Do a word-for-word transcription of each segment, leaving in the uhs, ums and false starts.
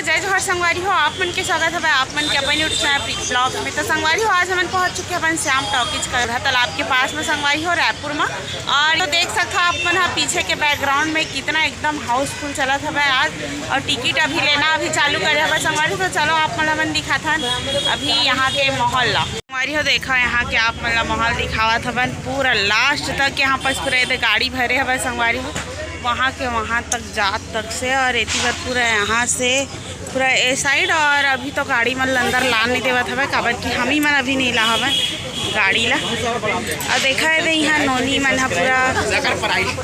जय जोहार संगवारी हो, आप मन के स्वागत हवय आप मन के अपन YouTube चैनल प्रीति ब्लॉग में। तो संगवारी हो, आज हमन पहुंच चुके हवन श्याम टॉकीज करघा तालाब के पास में संगवारी हो, रायपुर में। और तो देख सकत हो आप मन ह पीछे के बैकग्राउंड में कितना एकदम हाउसफुल चलत हवय आज। और टिकट अभी लेना अभी चालू करे हवय संगवारी हो। तो चलो आप मन ल हमन दिखाथन अभी यहाँ के माहौल ला। संगवारी हो, देखा यहाँ के आप मन ला माहौल दिखावत हवन, पूरा लास्ट तक यहाँ पास पूरा एदे गाड़ी भरे हवय संगवारी हो, वहाँ के वहाँ तक जात तक से। और एती बर पूरा यहाँ से पूरा ए साइड। और अभी तो गाड़ी मन ल अंदर लान नहीं देवत हवय, काबर कि हम ही मन अभी नहीं ला हवय गाड़ी ला। और देखा एदे यहाँ नोनी मन ह पूरा,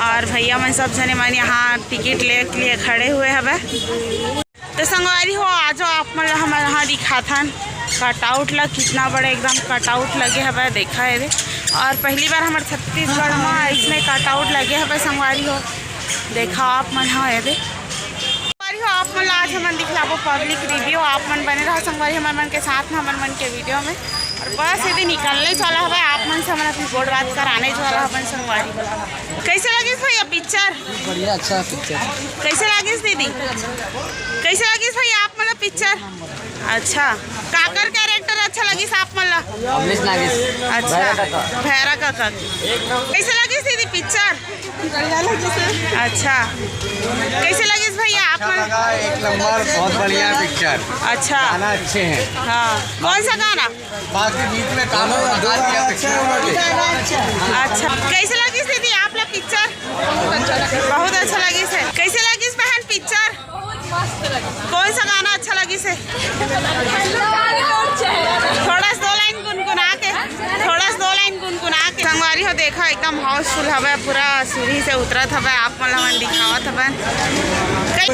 और भैया मन सब जने मन यहाँ टिकट ले के लिए खड़े हुए हवय। तो संगवारी हो, आ जाओ आप मन ला हमन यहाँ दिखाथन कटआउट ला, कितना बड़ा एकदम कटआउट लगे हवय, देखा एदे। और पहली बार हमर छत्तीसगढ़ में इसने कटआउट लगे हवय संगवारी हो, देखा आप मन ह एदे। संगवारी हो, आप मन ला आज हमन दिखलाबो पब्लिक रिव्यू, आप मन बने रहो संगवारी हमर मन के साथ में, हमर मन के वीडियो में। और बस एदे निकलने वाला हवय, आप मन से हमन अपनी गोठ बात कराने वाला हवन संगवारी। कैसे लगिस भैया पिक्चर? बढ़िया, अच्छा पिक्चर। कैसे लगिस दीदी? कैसे लगिस भैया आप मन ला पिक्चर? अच्छा, काकर कैरेक्टर अच्छा लगिस आप मन ला? अमरीश नागेश। अच्छा, भैरा काका। भैरा काका। कैसे लगिस दीदी पिक्चर? अच्छा, कैसे लगिस भैया आप मन? एक नंबर, बहुत बढ़िया पिक्चर। अच्छा। गाना अच्छे हैं। हाँ, कौन सा गाना? बाकी बीच में काम दो, दो गाना अच्छा है। अच्छा, कैसे लगिस दीदी आप ला पिक्चर? बहुत अच्छा लगिस हे। कैसे लगिस बहन पिक्चर? कौन सा गाना अच्छा लगिस हे? थोड़ा सा दो लाइन गुनगुना के, थोड़ा सा दो लाइन गुनगुना के। संगवारी हो, देखा एकदम हाउसफुल हवय, पूरा सीढ़ी से उतरत हवय, आप मन ला हमन दिखावत हवन। कै-,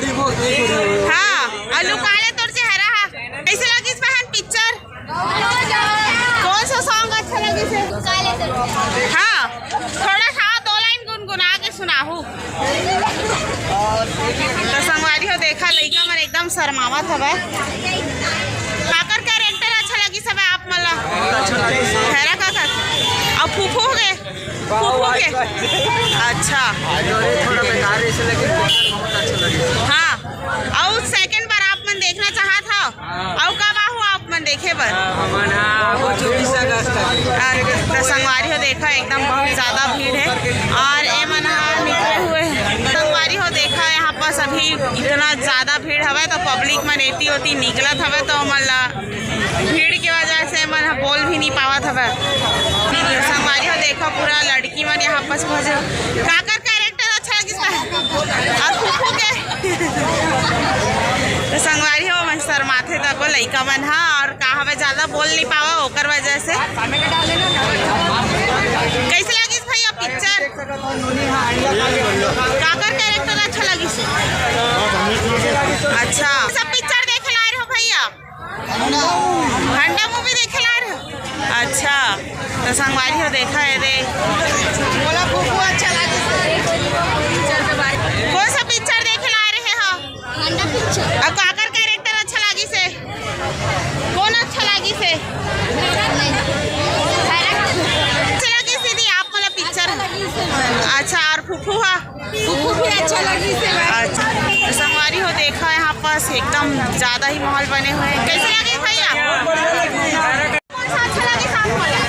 हाँ, और लुका ले तोर चेहरा हा। कैसे लगिस बहन पिक्चर? कौन सा सॉन्ग अच्छा लगिस हे? हाँ, थोड़ा सा दो लाइन गुनगुना के सुनाहू। तो संगवारी हो, देखा लइका मन एकदम शर्मावत हवय। काकर कैरेक्टर अच्छा लगिस हवय आप मन ला? भैरा काका। अउ फूफू हो गए? फूफू के? अच्छा। थोड़ा बेकार है, इसे लेकिन बहुत अच्छा लगे। हाँ, अउ सेकंड बार आप मन देखना चाहत हव? अउ कब आहू आप मन देखे बर? हमन हा वो चौबीस अगस्त। अरे, तो संगवारी हो, देखो एकदम बहुत ज्यादा भीड़ है। और ए मन हा निकले हुए हैं। संगवारी हो, देखा यहाँ पास अभी इतना ज्यादा भीड़ हवय, तो पब्लिक मन एती ओती निकलत हवय, तो मन ला भीड़ के वजह से मन ह बोल भी नहीं पावत हवय। संगवारी हो, देखो पूरा लड़की मन यहाँ पास पहुँचे। काकर कैरेक्टर अच्छा लगिस बा? और फूफू के? तो संगवारी हो, मन शर्माथे तको लइका मन ह, और का हवे ज्यादा बोल नहीं पावा ओकर वजह से। कैसे लगिस भैया पिक्चर? काकर कैरेक्टर अच्छा लगिस? अच्छा, सब पिक्चर देखे ला रहे हो भैया? हंडा मूवी देखे ला रहे हो? अच्छा, तो संगवारी हो, देखा है रे। मोला फूफू अच्छा लगिस। कौन सा पिक्चर देखे ला रहे हो? हंडा पिक्चर। अउ काकर कैरेक्टर अच्छा लगिस हे? कौन अच्छा लगिस हे? अच्छा लगिस दीदी, आप मोला पिक्चर। अच्छा, और फूफू हा? फूफू भी अच्छा लगिस हे। अच्छा, तो संगवारी हो, देखा यहाँ पास एकदम ज्यादा ही माहौल बने हुए हैं। कैसे लगे भैया? कौन सा अच्छा लगे साथ वाला?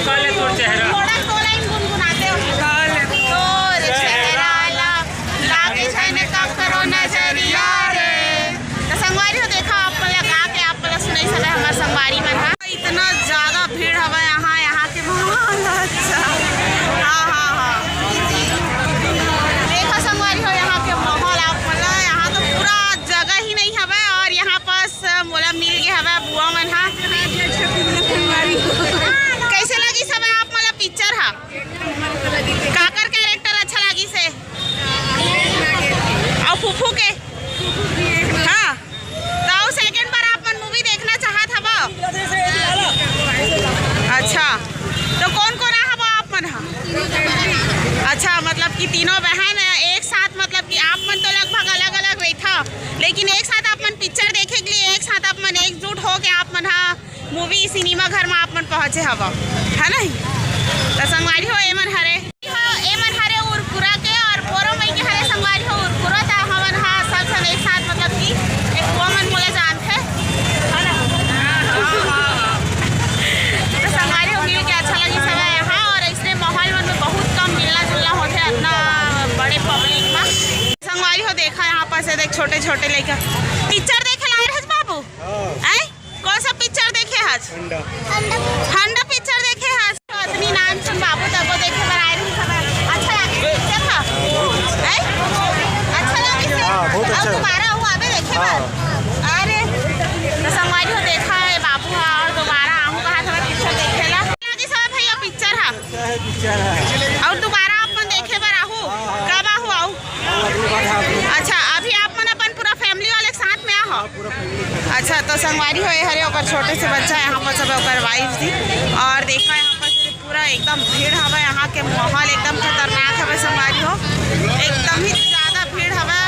काले तोर चेहरा। थोड़ा दो लाइन गुनगुनाते हो। काले तोर चेहरा ला, लागे छैने का करो नजरिया रे। तो संगवारी हो, देखा आप मन ला गा के आप मन ला सुनाई सकत हे हमर संगवारी मन हा। इतना ज्यादा भीड़ हवा यहाँ, यहाँ के माहौल। अच्छा, हाँ, हाँ, हाँ। देखा संगवारी हो, यहाँ के माहौल आप मन ला, यहाँ तो पूरा जगह ही नहीं हवा। और यहाँ पास मोला मिल गया हवा बुआ मन हा। कैसे लगिस हवे आप मन ला पिक्चर हा? काकर कैरेक्टर अच्छा लगिस हे? अउ फूफू के? हाँ। तो सेकंड बार आप मन मूवी देखना चाहत हव? अच्छा, तो कौन कौन आ हव आप मन हा? अच्छा, मतलब कि तीनों बहन एक साथ, मतलब कि आप मन तो लगभग अलग-अलग रहिथव, लेकिन एक साथ आप मन पिक्चर देखे के लिए एक साथ आप मन एकजुट हो के आप मन हा मूवी सिनेमा घर में आप मन पहुँचे हव, है नहीं? तो संगवारी हो, एमन हरे हो, एमन हरे उरकुरा के और बोरो मई के हरे संगवारी हो उरकुरा। त हमन हा सब झन एक साथ, मतलब कि एक बुआ मन मोला पिक्चर देखे ला आए रहेस बाबू? हैं? कौन सा पिक्चर देखे हस? हंडा। हंडा पिक्चर देखे हस? तो अतनी नान सुन बाबू तको देखे बर आए रहिस हवय। अच्छा लागे पिक्चर हा? हैं? अच्छा लागे से? हाँ, बहुत अच्छा। अउ दोबारा अउ आबे देखे बर? हाँ। अरे, तो संगवारी हो देखा है बाबू हा, अउ दोबारा आहू कहा था पिक्चर देखे ला। लागे सब भैया पिक्चर हा? अच्छा है, पिक्चर है। अउ दोबारा आप मन देखे बर आहू? कब आहू? अउ अच्छा, अभी आप मन अपन पूरा फैमिली वाले के साथ में आहो? अच्छा, तो संगवारी हो, ये हरे ओकर छोटे से बच्चा है, यहाँ पर सब ओकर वाइफ जी। और देखा, यहाँ पर सिर्फ पूरा एकदम भीड़ हवा, यहाँ के माहौल एकदम खतरनाक हवे संगवारी हो, एकदम ही ज्यादा भीड़ हवा।